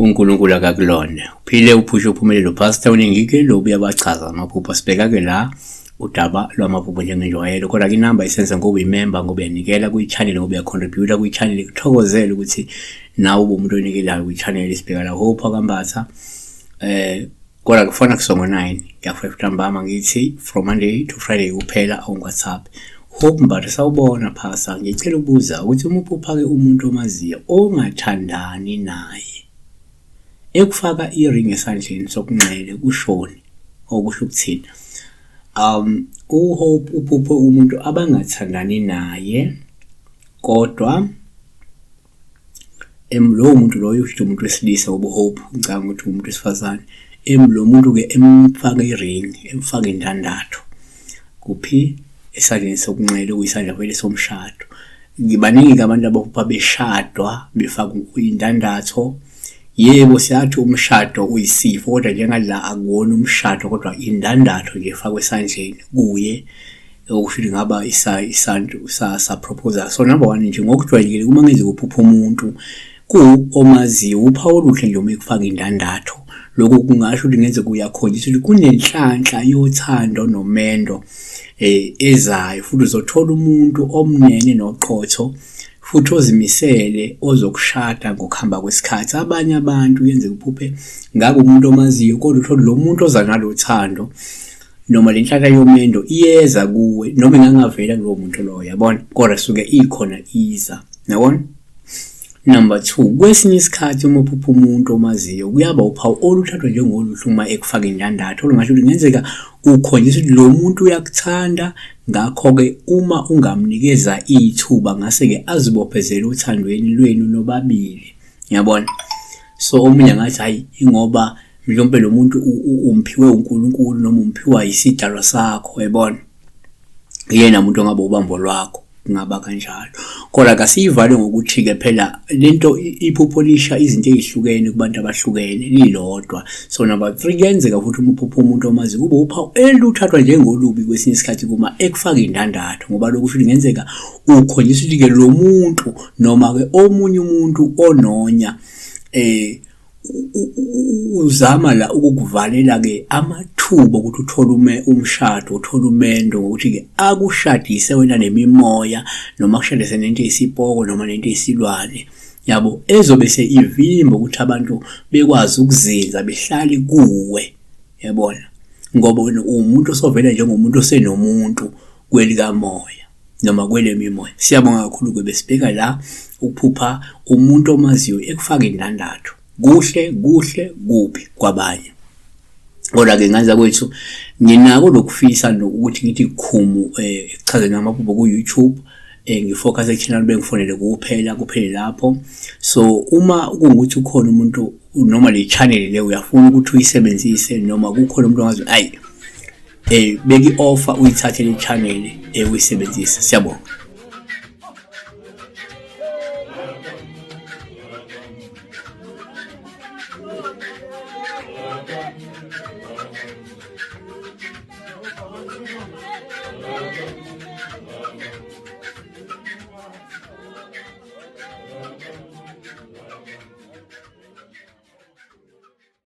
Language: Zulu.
uNkulunkulu akakulonde. Uphile uphushe uphumelele uPastor uNingike lo uyabachaza amaphupho. Sibheka-ke la udaba lwamaphupho njengenjwayelo, kodwa-ke inamba isenze ngoba uyimemba, ngoba uyanikela kwi-channel, ngoba uyacontributa kwi-channel. Kuthokozele ukuthi nawe ube umuntu onikelayo kwi-channel. Sibheka la Hope akaMbatha kodwa kufona kusongo 9 kuya 5 ntambama, ngithi from Monday to Friday kuphela on WhatsApp. Hope Mbatha, sawubona phasa, ngicela ukubuza ukuthi uma uphupha-ke umuntu omaziyo ongathandani naye ekufaka i-ring esandleni sokunxele kushoni, okusho ukuthini? UHope uphuphe umuntu abangathandani naye, kodwa lowo muntu loyo usho umuntu wesilisa, ngoba uHope ngicabanga ukuthi umuntu wesifazane. Lo muntu-ke emfaka i-ring, emfaka indandatho kuphi? Esandleni sokunxele, okuyisandla vele somshado. Baningi-ke abantu abaphupha beshadwa befaka indandatho. Yebo, siyathi umshado uyisifo, kodwa njengala akuwona umshado, kodwa indandatho nje efakwa esandleni kuye, okusho ukuthi ngaba isantu sa-proposal. So number one nje, ngokujwayelekile uma ngenzeka uphupha umuntu ku omaziyo, uphawu oluhle nje uma ekufaka indandatho. Lokhu kungasho ukuthi ngenzeka uyakhonjiswa ukuthi kunenhlanhla yothando nomendo ezayo, futhi uzothola umuntu omnene noqotho futhi ozimisele ozokushada ngokuhamba kwesikhathi. Abanye abantu kuyenzeka uphuphe ngabe umuntu omaziyo, kodwa uthole lo muntu oza nalo thando noma le nhlaka yomendo iyeza kuwe, noma ingangavela kulowo muntu loyo, yabona, kodwa suke ikhona iza, yabona. Number two, kwesinye isikhathi uma uphupha umuntu omaziyo kuyaba uphawu oluthathwa njengoluhle uma ekufaka indandatho, olungasho ukuthi kungenzeka ukhonjiswa ukuthi lo muntu uyakuthanda, ngakho-ke uma ungamnikeza ithuba ngase-ke azibophezele othandweni lwenu nobabili, yabona. So omunye angathi hhayi, ingoba mhlawumpe lo muntu umphiwe uNkulunkulu noma umphiwa isidalwa sakho, yabona, uyena muntu ongabe ubambo lwakho, kungaba kanjalo. Kodwa kasiyivale ngokuthi-ke phela lento iphupho lisha izinto ey'hlukene kubantu abahlukene lilodwa. So number three, kuyenzeka futhi uma uphupha umuntu omazi kube uphawu eluthathwa njengolubi kwesinye isikhathi kuma ekufaka indandatho, ngoba lokhu kusho ukuthi kungenzeka ukhonjiswa ukuthi-ke lo muntu noma-ke omunye umuntu ononya uzama la ukukuvalela-ke amathuba okuthi uthole umshado, uthole umendo, ngokuthi-ke akushadise wena nemimoya, noma akushadise nento eyisipoko noma nento eyisilwane, yabo, ezobe se ivimba ukuthi abantu bekwazi ukuzinza behlale kuwe, yabona, ngoba wena uwumuntu osovela njengomuntu osenomuntu kwelikamoya noma kwelemimoya. Siyabonga kakhulu-ke, besibheka la ukuphupha umuntu omaziyo ekufaka indandatho. Kuhle kuhle kuphi kwabanye. Kodwa-ke ngane zakwethu, nginako lokufisa nokuthi ngithi khumu ekuchazeni amaphupho ku-YouTube, ngifocus ekutheni bengifonele kuphela kuphele lapho. So uma kuwukuthi ukhona umuntu noma le channel le uyafuna ukuthi uyisebenzise, noma kukhona umuntu ongazi, ayi beka i-offer uyithathe le channel uyisebenzise. Siyabonga.